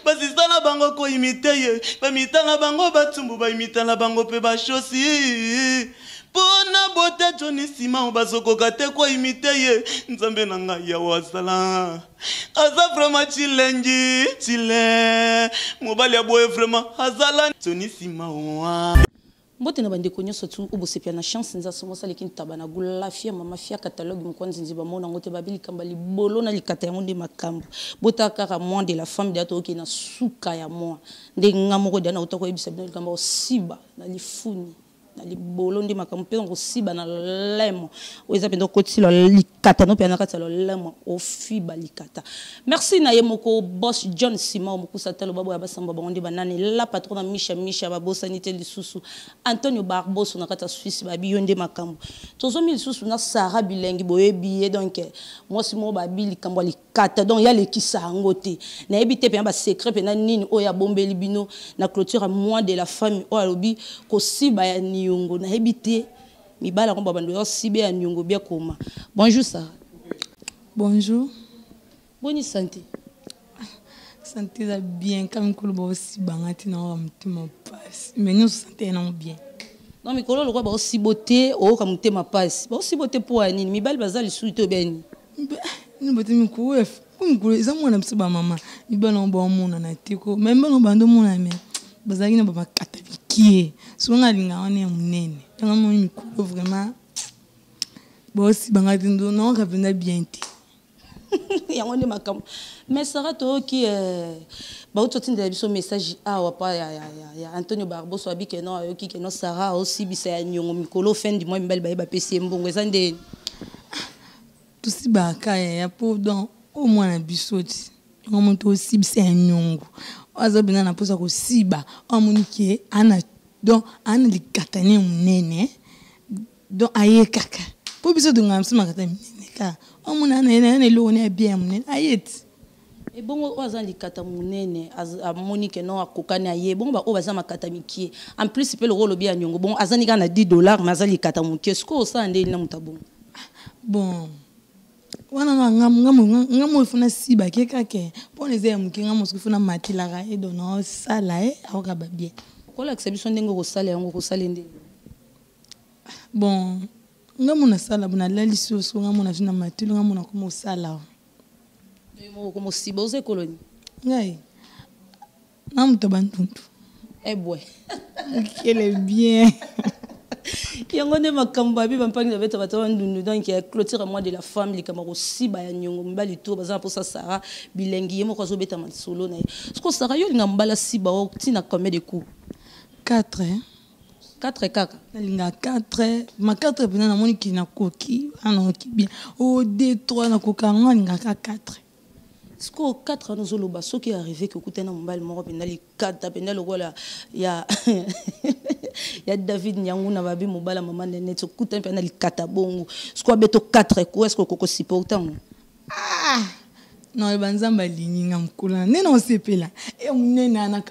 Basista na bango koimite ye, bamita na bango batumbu, baimita na bango mpe bashosi. Mpo na bote Johnny Simao bazokoka te koimite ye. Nzambe na ngai yawe azala aza vraiment chilengi chile mobali ya boye vraiment azala Johnny Simao. Mbote na bandeko nyonso tu oyo bosepela na chance nzaso mwasi aleki ntaba na gulafia mama fia catalogue mokwa nzinzi bamona yango te babi likambo ya libolo na likata yango nde makambo bota kaka mois de la femme deya toyoki na suka ya mois nde nga moko deya nauta koyebisa bino likambo ya kosiba na lifuni na libolo nde makambo mpe kosiba na lolemo oyo eza mpenza okotisi likata no mpe na kati ya lolemo ofiba likata. Merci na ye moko boss John Simao mokusa talo baboya basamba bango nde banani la patrona Misha Misha babosani te lisusu Antonio Barboso na kati ya Suisse babi yo nde makambo. Tozomi lisusu na Sarah Bilengi boyebi ye donc mwasi moko babi likambo ya likata donc ya lekisa yango te. Nayebi te mpenza ba secret mpenza nini oyo abombeli bino na clôture ya mois de la famille oyo alobi kosiba ya niongo nayebi te mibala yango babando ya sibe ya niongo bia koma. Bonjour Sarah. Bonjour. Boni santé? Santé eza bien, kaka mikolo baosibanga te na motema pasi. Mais nyonso santé yango bien. Non mikolo lokola baosibo te oyoka motema pasi. Baosibo te mpo ya nini? Mibali baza lisusu te obe nini? Nini bote mikolo po mikolo eza mwana biso ba mama mibali yango baomonana te ko mais mibali yango bando monana mais bazalaki na bamakata mikie soki nga alingaka wana ya monene yango moni mikolo vraiment baosibanga te ndo naoka mpenza bien te. Yango nde makambo. Mais Sarah toyoki bauti otindela biso message awa pa ya, ya, ya, ya Antonio Barboso abi ke non ayoki ke non Sarah osibisa ya niongo mikolo fin du mois mibali baye bapesi ye mbongo eza nde tosibaka yaya po donc oyo mwana biso ti yango moto osibisa ya niongo oyo aza mpenza na mposa kosiba oyo amoni ke ana donc ana likatani ya monene donc aye kaka po biso tongaka biso makata minene kaka omona na ye na eloko ne ya bien ya monene aye ti. Ebongo oyo aza likata monene amoni ke non akokani aye bongo ba oyo baza makata mikie en plus pe lokola olobi ya niongo bongo aza ni kaka na 10 $ mais aza likata mokie sikoyo osala ndeni na moto ya bongo? Bon wana nga nga nga mo funa siba ke kake pona eza ya moke nga mosuku funa matilaka ye donc naosala ye akoka ba bien. Okolakisa biso ndenge okosala yango okosala ndenge? Bon nga mo nasala bo nalali soso nga mo nazwi na matilo nga mo nakoma osala. Yo moko okoma osiba oza ekolo nini? Ngai na moto ya Bandundu. Ebwe. Mokele bien. Yango nde makambo babi bampangi babeta bato ya Bandundu donc ya clôture mois de la femme likambo kosiba ya niongo mobali to baza na posa Sarah Bilengi ye moko azobeta masolo na ye. Siko Sarah yo olinga mobali asiba o tina combien de coups? 4 hein. 4 kaka. Nalinga 4, ma 4 pena namoni ki nakoki, wana nakoki bien. O 2 3 nakoka yango nalingaka 4. Siko 4 wana ozoloba soki arrivé ke okutani na mobali moko mpenza likata mpenza lokola ya ya David Nyangu na babi mobala mama Nenette okutani mpenza na likata bongo. Siko abeto 4 coups est-ce que okoko supporter yango? Ah! Non, ba nzambe alingi nga mokolo na nde naosepela e monene wana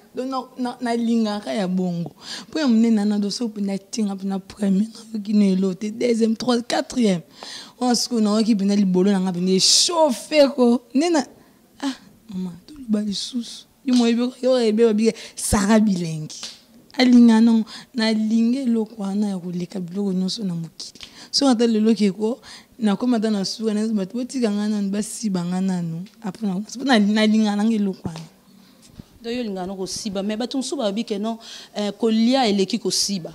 nalingaka ya bongo mpo ya monene wana doso mpenza atinga mpenza premier nayoki na elo te deuxième troisième quatrième wana sikoyo nayoki mpenza libolo na nga mpenza echauffe ko nde na ah mama toloba lisusu yo moyebi yo oyebi babike Sarah Bilengi alinga nango nalingi eloko wana ya koleka biloko nyonso na mokili soki ata lelo keko nakoma ata na suka na bato botika ngai nanu basiba ngai nanu apres nalinga nanga eloko wana. Donc yo olingaka no kosiba mais bato mosusu balobi ke non kolia eleki kosiba.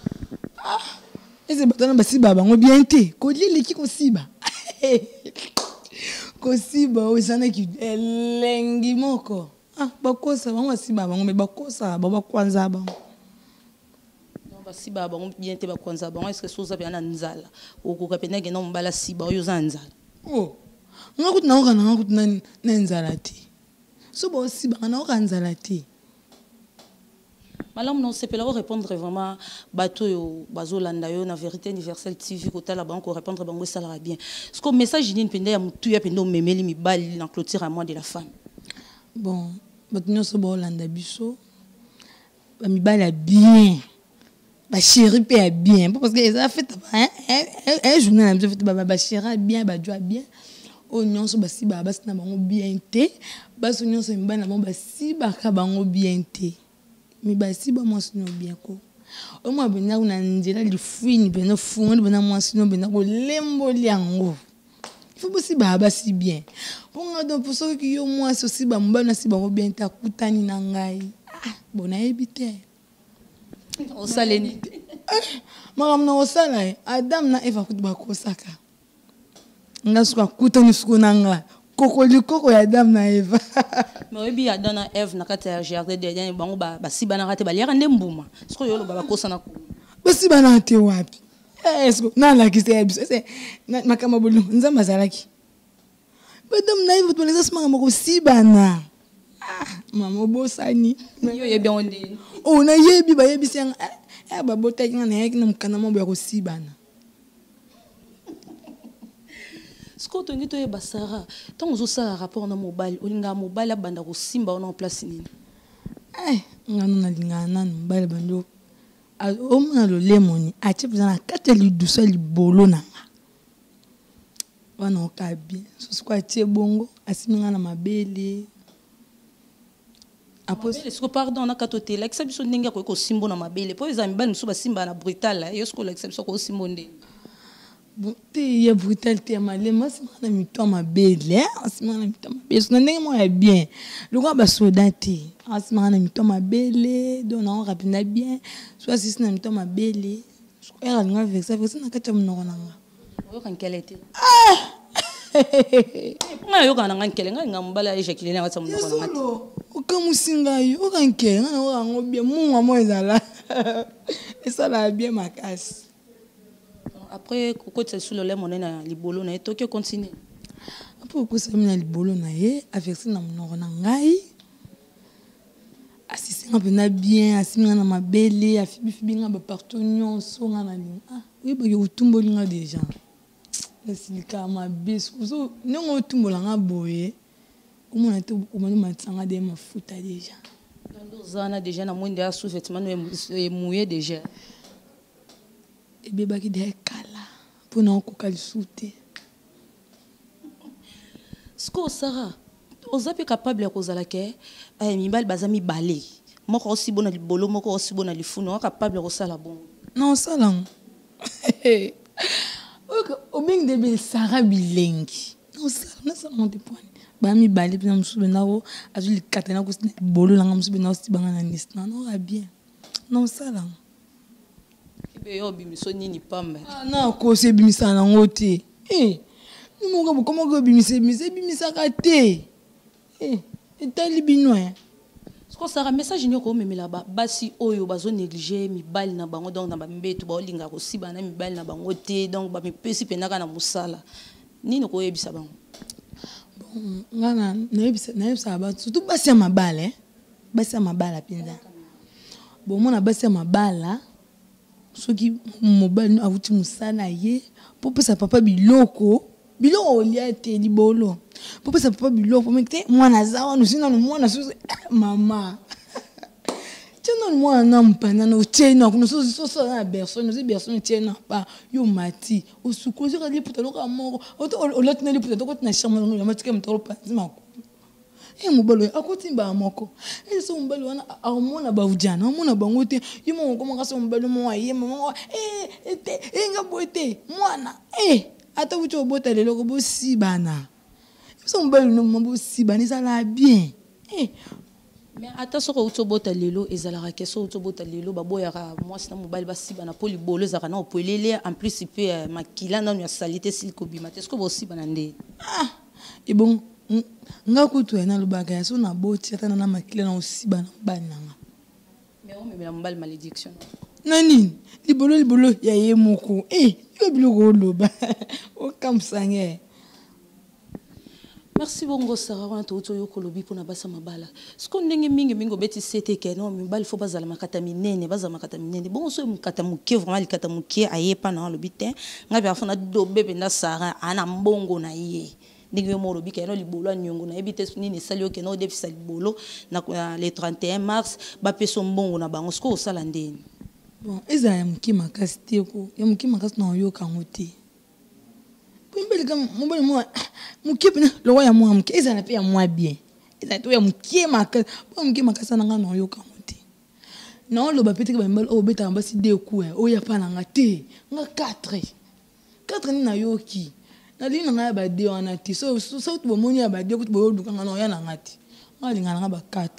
Ah ese bato wana basiba bango bien te kolia eleki kosiba. Kosiba oyo eza naki elengi moko. Ah bakosa bango basiba bango mais bakosa bango bakwanza bango. Non basiba bango bien te bakwanza bango est-ce que soza pe na nzala okoka pe ndenge non mobala siba oyo za nzala. Oh nga kutu naoka na nga kutu na nzala te. So ba siba nga naoka nzala te. Malamu na osepela o répondre vraiment bato oyo bazolanda yo na Vérité Universelle TV kotala bango ko répondre bango esalaka bien. Ce que message nini mpenza ya motuya mpenza omemeli mibali na clôture ya mois de la femme? Bon bato nyonso baolanda biso ba mibali ya bien ba chéri pe ya bien parce que eza fête un journée na biso fête ba chéri ya bien ba joie bien. Oyo nyonso basibaka basi na bango bien te, basi nyonso mibali na bango basibaka bango bien te. Mais basiba mwasi no bien ko. Omwa mpenza kuna nzela lifwini mpenza ofungoli mpenza mwasi no mpenza kolemboli yango. Il faut bosibaka basi bien. Mpo nga donc mpo soki yo mwasi osiba mobali nasiba yango bien te akutani na ngai. Ah, bon nayebi te. Osaleni Eh, makambo na kosala ye Adam na Eva kutu bakosaka. Nga soki akutani siko na nga kokolikoko ya Adam na Eva. Mais oyebi Adam na Eve na kati ya jardin d'Eden bango basibanaka te, baliaka nde mbuma. Sikoyo oloba bakosana kuna. Basibanaka te wapi? Eh, siko nalakisa ya biso ese makambo ya bolingo Nzambe azalaki. Adam na Eva toleza si makambo kosibana. Ah, mama obosani. Yo oyebi yango ndeni? Oh, nayebi bayebisi yanga. Eh, eh, babotaki nga nayaki na mokanda moko ya kosibana. Sikoyo tolingi toyeba Sarah, ntango ozosala rapport na mobali, olingaka mobali abanda kosimba wana en place nini? Eh, nga no nalingaka nanu mobali abandi omona lolemoni atie mpenza na kati ya lidusu ya libolo na nga wana oka bien. Soki atie bongo asimbi nga na mabele. Mabele siko pardon na kato te, lakisa biso ndenge akoki kosimbo na mabele po eza mibali mosusu basimba na brutal. Yo siko olakisa biso akosimbo ndenge. Bon te ya brutal te ya malema, asimaka na mito ya mabele, asimaka na mito ya mabele so na ndenge moko ya bien lokola basoda te, asimaka na mito ya mabele donc naoka mpenza bien. So asisi na mito ya mabele ere alinga vexa vexa na kati ya monoko na nga. Oyoka nkele te? Nga nayokaka na nga nkele, nga linga mobali aéjacule na kati ya monoko na nga te. Okamusi ngai oyoka nkele, nga nayoka yango bien, mungwa mo ezala esalaka bien makasi. Après kokotisa lisusu lolemo na ye na libolo na ye, toki continue. Après okosami na libolo na ye, averse na monoko na ngai, asisi nga mpenza bien, asimi nga na mabele, afibifibi nga bapartout nyonso nga na linga. Ah, oyebaki otumboli nga deja, nasilikaka mabe soki ndenge otumbola nga boye, omona te omoni omatisa nga de mafuta deja. Nde oza wana deja na mwende ya sous-vêtement no emouye deja. Ebebaki deja kala mpona okoka lisusu te. Sikoyo Sarah, oza mpe capable ya kozala ke mibali baza mibale, moko osibo na libolo, moko osibo na lifuni, oza capable ya kosala bongo? Na osala yango. Obengi nde be Sarah bilengi. Na osala, nasala yango te pwani. Ba mibale mpe na mosusu mpe nako azwi likata na kosi na libolo nanga, mosusu mpe naosibanga na nisi na naoka bien. Na osala yango. Kibe yo obimiso nini pamba? Ah, na kosi ebimisaka nango te. Eh, moko bokomaki obimisa ebimisa ebimisaka te. Eh, etali bino eh. Siko Sarah, message nini okomemela basi oyo bazo négliger mibali na bango, donc na bambetu baolinga kosiba na mibali na bango te, donc bamipesi mpenza kaka na mosala, nini okoyebisa bango? Bon, nga na nayebisaka bato surtout basi ya mabala, eh. Basi ya mabala mpenza. Bomona basi ya mabala soki mobali awuti mosala ye mpo pesa papa biloko, biloko olia te libolo, mpo pesa papa biloko me te mwana aza wana osi nanu mwana susu, eh, mama tie nanu mwana na mopanza na otie na kuna soso aza na berceau, ozi berceau otie na pa yo mati osukoli soki liputa loka moko olati na liputa tokoti na chambre ya matika moto alopanzi makolo. Eh, mobali oyo akoti mbala moko. Eh, so mobali wana aomona baujana, aomona bango te. Ye moko okomaka so mobali moko aye, mama moko, eh, te, eh, nga boye te, mwana, eh, ata wuti obota lelo ko bosibana. So mobali no mama bosibana ezala bien. Eh. Mais ata soki outi obota lelo ezalaka ke soki outi obota lelo baboyaka mwasi na mobali basibana mpo libolo ezalaka na opwelele, en plus mpe makila nanu ya salite esili kobima te, soki bosibana nde. Ah, ebongo nga kutu ya nalobaka ya so naboti ata na makila na osiba na mobali na nga. Mais omemela mobali malédiction. Na nini? Libolo libolo ya ye moko. Eh, yo biloko oloba. Okamwisa nge. Merci bongo Sarah, wana touti oyoka olobi mpona basi ya mabala. Sikoyo ndenge mingi mingi obeti sete ke non mibali fo bazala makata minene, bazala makata minene. Bongo soki mokata moke vraiment likata moke aye pa na olobi te, ngai mpe afo na dobe mpenza Sarah ana mbongo na ye. Ndenge yo moko olobi ke no libolo ya niongo nayebi te nini esali yo ke no odefisa libolo na le 31 mars bapesa mbongo na bango, sikoyo osala ndeni? Bon, ezala ya moke makasi te ko, ya moke makasi na oyoka yango te. Mobali moko Moke mpenza lokwa ya mwa moke, ezala mpe ya mwa bien, ezala te ya moke makasi, mpo moke makasi na ngai naoyoka yango te. Naoloba mpe teke bamibali oyo obetaka basi deux coups, oyo apa na nga te, nga 4 4 nde nayoki. Nalingi na ngai ya ba deux wana te. So, so, so bomoni ya ba deux kutu boyoluka nga na oya na nga te. Nga alinga na nga ba 4.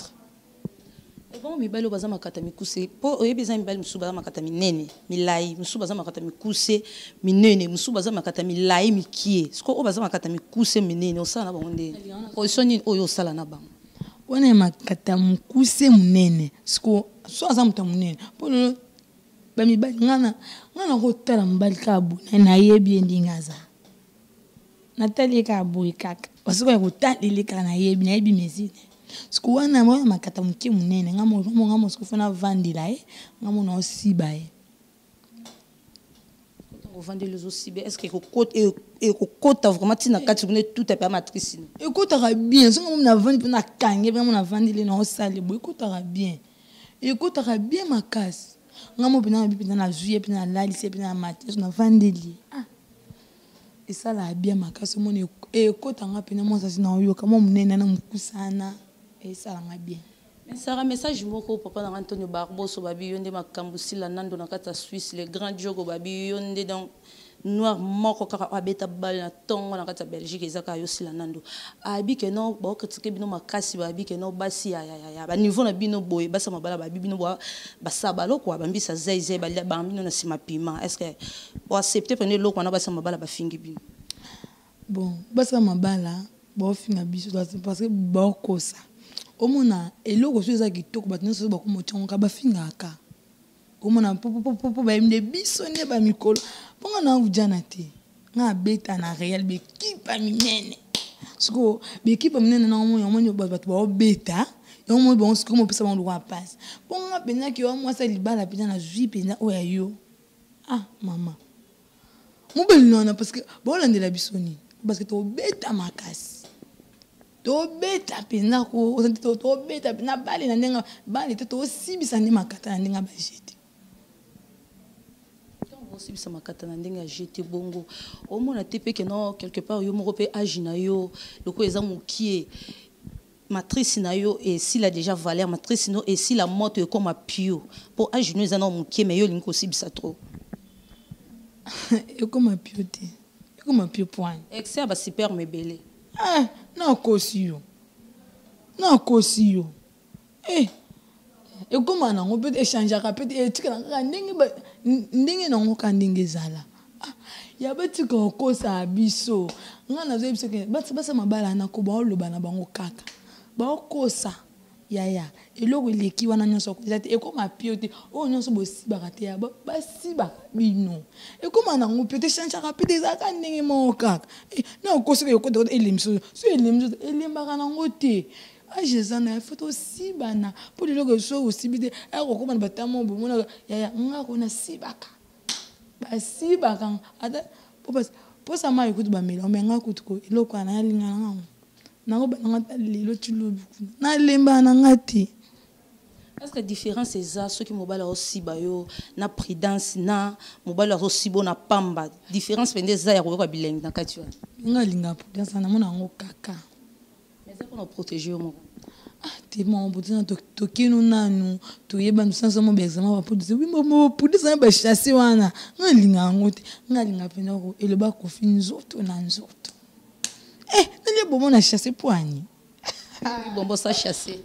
Ebongo mibali oyo baza makata mikuse, mpo oyebi eza mibali mosusu baza makata minene milai, mosusu baza makata mikuse minene, mosusu baza makata milai mikie. Sikoyo oyo baza makata mikuse minene, osala na bango ndenge position nini oyo osala na bango? Wana ya makata mokuse monene, sikoyo so aza moto ya monene, mpo lelo bamibali nga na nga nakotala mobali kaka boye, nayebi ye ndenge aza, natali ye kaka boye kaka, sikoyo ya kotaleli kaka nayebi, nayebi mesure. Sikoyo wana wana makata moke monene, nga mo nga mo sikoyo fo navandela ye, nga mo naosiba ye. Ntango ovandeli ozosiba, est ce que ekokota vraiment ntina kati kuna etuta mpe ya matrice? Ekotaka bien, soki nga mo navandi mpe nakangi mpe nga mo navandeli naosala boye, ekotaka bien, ekotaka bien makasi. Nga mo mpenza nabi mpenza nazwi ye mpenza nalalisi ye mpenza na matrice navandeli ye, ah esalaka bien makasi. Omoni ekotanga mpenza mwasi asi naoyoka mwa monene na mokusana, esalanga bien. Sara, message moko papa na Antonio Barboso babi yo nde makambo sila nando na kati ya Suisse, le grand Diogo babi yo nde, donc noir moko kaka abeta balle na tongo na kati ya Belgique eza kaka yo sila nando. Abi ke non, ba critiquer bino makasi, babi ke non basi ya ya ya ba niveau na bino boye, basa mabala babi bino bo basaba lokwa bambisa zai zai balia ba bino na sima piment. Est-ce que bo accepter pene lokwa na basa mabala bafingi bino? Bon, basa mabala baofinga biso parce que baokosa. Omona eloko so eza kitoko, bato nyonso bakoma otiango bafingaka. Omona popopopo bayebi nde biso nde bamikolo. Mponga na ujana te, nga abeta na Real bekipa minene. Sikoyo bekipa minene na omoni, omoni bato baobeta yango, omoni bango sikoyo mopesa bango lokwa mpasi. Mponga mpenza ke wa mwasi ya libala mpenza nazwi mpenza oyo ya yo. Ah mama mobali wana, parce que baolandela biso nini? Parce que tobeta makasi, tobeta mpenza ko tobeta mpenza bale na ndenge bale te, tosibisa nde makata na ndenge ya bajete. Ntango osibisa makata na ndenge ya jete bongo, omona te mpe ke no quelque part yo moko mpe age na yo lokola eza mokie, matrice na yo esila déjà valeur, matrice no esila moto ekoma pio, mpo age no eza na mokie, mais yo olingi kosibisa trop? Ekoma pio te, ekoma pio point. Excès ya basperme ebele. Eh, nakosi yo, nakosi yo. Eh, ekóma nango mpe echangeaka mpe etikala kaka ndenge ndenge nango kaka ndenge ezala. Ah, ya batika kokosa biso. Nga nazoyebi biso ke basa mabala nako baoloba na bango kaka baokosa. Yaya, eloko eleki wana nyonso eza te, ekóma pio te. Oyo nyonso bosibaka te, ya basibaka bino, ekóma nango pio te, echangeaka mpe te, ezalaka ndenge moko kaka. Na okosi ekota elembi so, elembi so, elembaka nango te. Age eza na ye, fo tosibana, mpo leloko so osibi te, ayakokóma na batamo bomonaka. Yaya, nga ko nasibaka, basibaka ata mposa mai kutu bamela me nga kutu ko eloko wana nalinga na ngango nakobanda nga ta lelo ti lobi kuna nalembaka na nga te. Est-ce que différence eza soki mobali aosiba yo na prudence na mobali azosiba yo na pamba? Différence mpenza eza ya koyoka bilengi na kati wana? Nga alingaka prudence, namona yango kaka. Mais eza mpona protéger yo moko. Ah te, mo prudence tokeno nanu toyeba nosanso mo baexamen baprudence wana bachasse wana, nga alinga yango te. Nga alinga mpenza eloba Kofi, nzoto na nzoto. Eh, nalia bomo na chasse poani. Bombo sa chasse.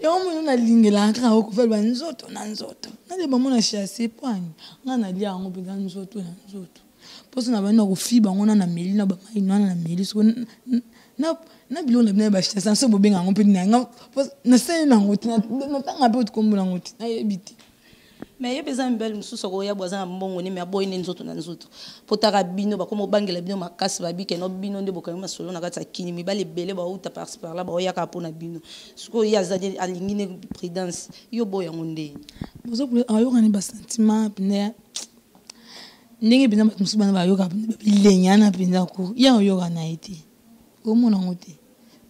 Yango mono nalingelaka kaka okofi aloba nzoto na nzoto, nalia bango na chasse poani. Nga nalia yango mpenza nzoto na nzoto, mposo na bandi na kofi bango na nameli na bamai wana nameli soko na biloko na bino ya bachasse so bobenga yango mpe nanga nasali nango te, natanga mpe otikombo nango te, nayebi te. Mais ye mpe eza mibali mosusu akoya bo aza na mbongo nini, aboyi nde nzoto na nzoto, mpo taka bino bakoma obangela bino makasi, babike no bino nde bokangi masolo na kati ya kini, mibali ebele bauta par-ci par-là baoyaka mpo na bino. Sikoyo ye aza alingi ne prudence, yo boyo yango nde? Ayokani basentiment mpenza ndenge mpenza bato mosusu bana bayoka bilenge wana mpenza ko ya oyoka na ye te, omona yango te,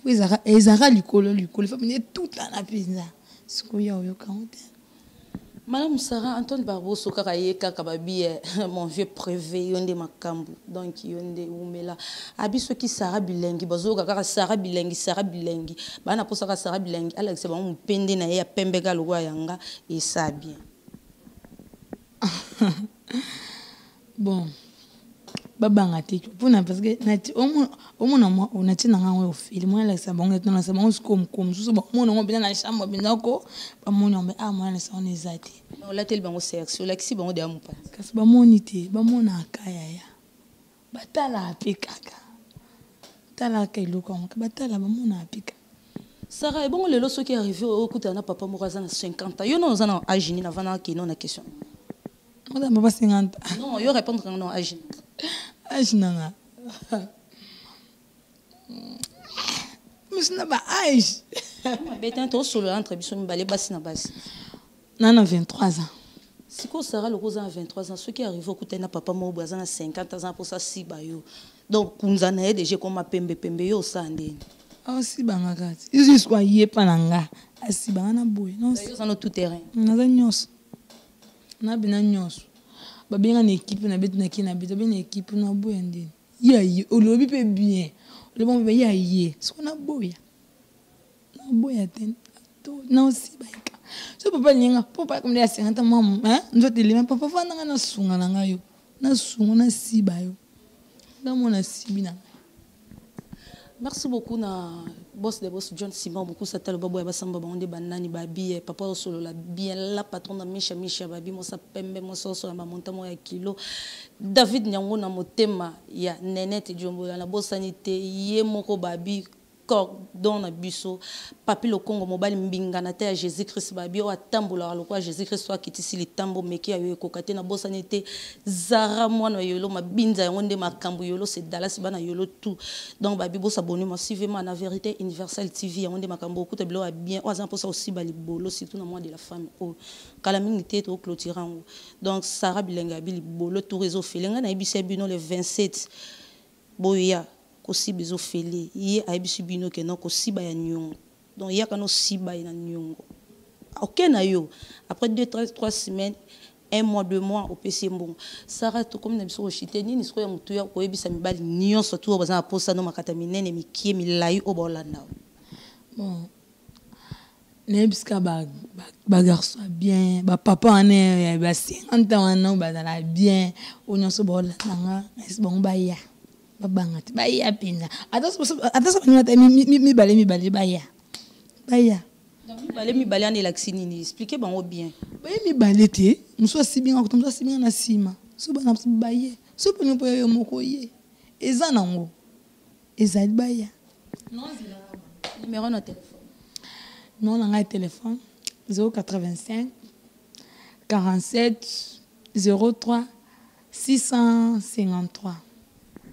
po ezalaka likolo likolo, fo mpenza etutana mpenza. Sikoyo ya oyoka yango te. Malamu Sarah, Antoine Barboso kaka ye kaka babi eh, mon vieux privé yo nde makambu donc yo nde wumela abi soki Sarah Bilengi bazoyoka kaka Sarah Bilengi Sarah Bilengi baa na posa kaka Sarah Bilengi alakisa bango mupende na ye ya pembe kaka lokola ya nga esa bien. Bon babanga te mpona parce que omona mwa oyo natie na ngai yango ofele mwa alakisa bango nalakisa bango sikoyo mokolo mosusu bamona yango mpenza na chambre mpenza ko bamoni yango ah mwa alakisa wana eza te. Olateli bango sexe olakisi bango deya mopanzi. Kasi bamoni te bamonaka yaya batalaka mpe kaka talaka eloko yango batala bamonaka mpe kaka. Sarah ebongo lelo soki arrive okutana na papa moko aza na 50 ans yo nano oza na age nini avant nakende na question. Oza papa 50 ans. Non, yo répondre non âge. Âge nanga. Monsieur na ba âge. Mabe te tosolola entre biso mibale basi na basi. Na na 23 ans. Sikoyo Sarah loko oza na 23 ans soki arrive okutani na papa moko boye aza na 50 aza na mposa asiba yo donc kunza na ye deja ekoma pembe pembe yo osala ndeni? Aosiba nga kati yo sikoyo aye epa na nga asiba nga na boye. Yo oza no tout terrain. Naza nyonso. Na bina nyonso babenga na equipe na beti na ki na beti babenga na equipe na boya ndeni ye aye olobi pe bien olobi pe ye aye soko na boya na boya te to na osiba eka so papa alinga po papa comme ya 50 mwa hein nzoto elema papa fanda nga na sunga na nga yo na sunga na siba yo nga mona sibi na nga. Merci beaucoup na boss de boss John Simon Mukusa talo babo ya basamba bango nde banani babi eh, papa osolola bien la patron na Misha Misha babi mosa pembe mosa osola ba monta mo ya kilo David Nyango na motema ya Nenette Diombola na bosani te ye moko babi cordon na biso Papy Lokongo mobali mbinga na te ya Jesus Christ babi oyo atambolaka lokola Jesus Christ oyo akitisi litambo meki ya yo ekoka te na bosani te Zara mwana ya yolo mabinza yango nde makambu yolo c'est Dallas bana yolo tout donc babi bo s'abonner massivement na verite universelle TV yango nde makambu okuta biloko ya bien oyo aza na posa kosiba libolo surtout na mois de la femme oyo kala mingi te to clôturer yango donc Sarah bilengi abi libolo tour ezo ofele ngai nayebisi bino le 27 boya kosiba ezo ofele ye ayebisi bino ke non kosiba ya niongo donc yaka no siba ye na niongo ok na yo après 2 3 3 semaines un mois deux mois opesi ye mbongo Sarah tokomi na biso kochite nini sikoyo ya motuya koyebisa mibali nyonso tu oyo baza na posa no makata minene mikie milai oyo baolanda yo. Bon nayebisika ba ba garçon ya bien ba papa wana ya ba 50 ans wana oyo bazala bien oyo nyonso baolanda nga nayebisi bango baya babanga te baya mpenza ata soki baninga ata mibale mibale baya baya. Mibale mibale wana elakisi nini? Expliquer bango bien. Baye mibale te, mosusu asibi nga kutu, mosusu asibi nga na sima. So bana baye, so pene mpo ya yo moko ye. Eza nango. Ezali baya. Numéro na téléphone. Numéro na ngai téléphone 085 47 03 653.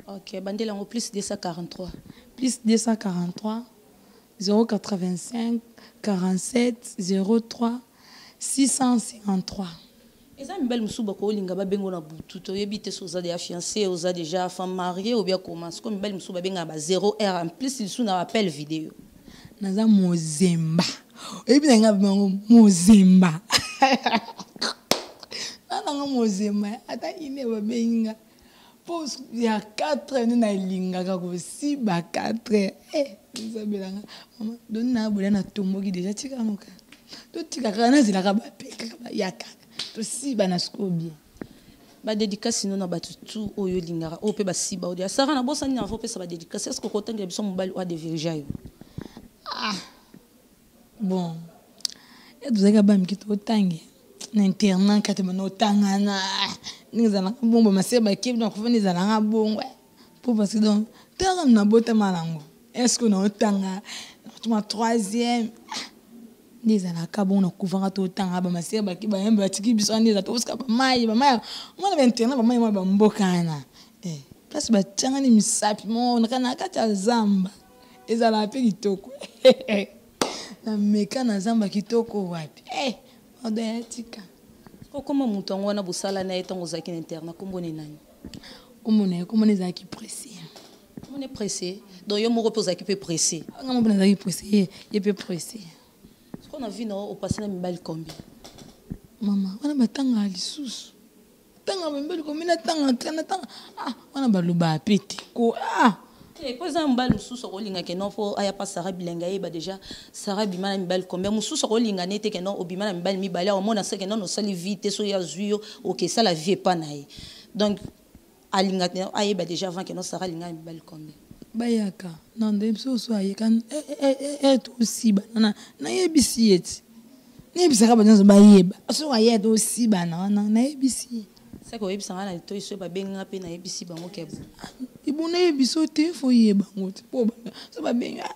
Ok, bandela yango plus 243. Plus 243 085 47 03 653. Eza mibali mosusu bakolinga babengo na butu toyebi te so oza deja fiancé oza deja femme mariée ou bien comment sikoyo mibali mosusu babengaka ba 0 heure en plus lisusu na appel video. Naza mozemba oyebi na ngai bango mozemba na nanga mozemba ata ine babengi nga po ya 4 heures nde nalingaka kosiba 4 heures eh, nzambe na nga mama doni na bola natomboki deja tika yango kaka totika kaka nazelaka bape kaka baya kaka tosiba na sikoyo bien. Ba dedicace no na batu tout oyo olingaka oyo pe basiba yo deja Sarah nabosani na opesa ba dedicace est ce que okotangela biso mobali oyo a devirgea yo? Ah bon ya tozalaki bana mike totangi na internat kati bana otangana ndenge ezalaka bongo bamasere bakebi na kofanda ezalaka bongo po parce que donc tanga nabotama nango est ce que naotanga nakotuma troisième nde ezalaka bongo na kuvanga totanga bamasere bake bayembe batiki biso wana eza tokosika bamai bamai omona bainternat bamai mwa bamboka wana eh, place batiangani misapi moko na kati ya zamba ezalaka mpe kitoko na meka na zamba kitoko wapi eh, pardon ya tika. Okoma moto yango wana bosala na ye ntango ozalaki na internat nkombo ne nani? Nkombo na ye nkombo na ezalaki presse. Nkombo ne presse donc yo moko mpe ozalaki mpe presse? Nga moko nazalaki presse ye ye mpe presse. Sikoyo na vie na yo opasse na mibali combien? Mama wana batangaka lisusu tanga mibali komi natanga natanga, ah, wana balobaka pe te ko, ah. Te, po eza mobali mosusu akolinga ke non, fo aya pa Sara Bilenge, ayeba déjà Sara abima na mibali combien. Mosusu akolinga ne te ke non, obima na mibali mibale, aomona se ke non, osali vie te. Soki azwi yo, oke esala vie epa na ye. Donc alinga te ayeba déjà avant ke non, Sara alinga na mibali combien. Bayaka non, nde biso so ayeka tosibana, nayebisi ye ti nayebisaka bato nyonso bayeba. Soki aya, tosibana wana, nayebisi ye. Seke oyebisanga na litoi, soki babenga mpe nayebisi bango ke bo. Ibo nayebi so te, fo yeba yango te po so babenga.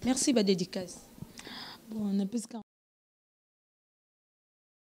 Merci, badédicace. Bon, napesika.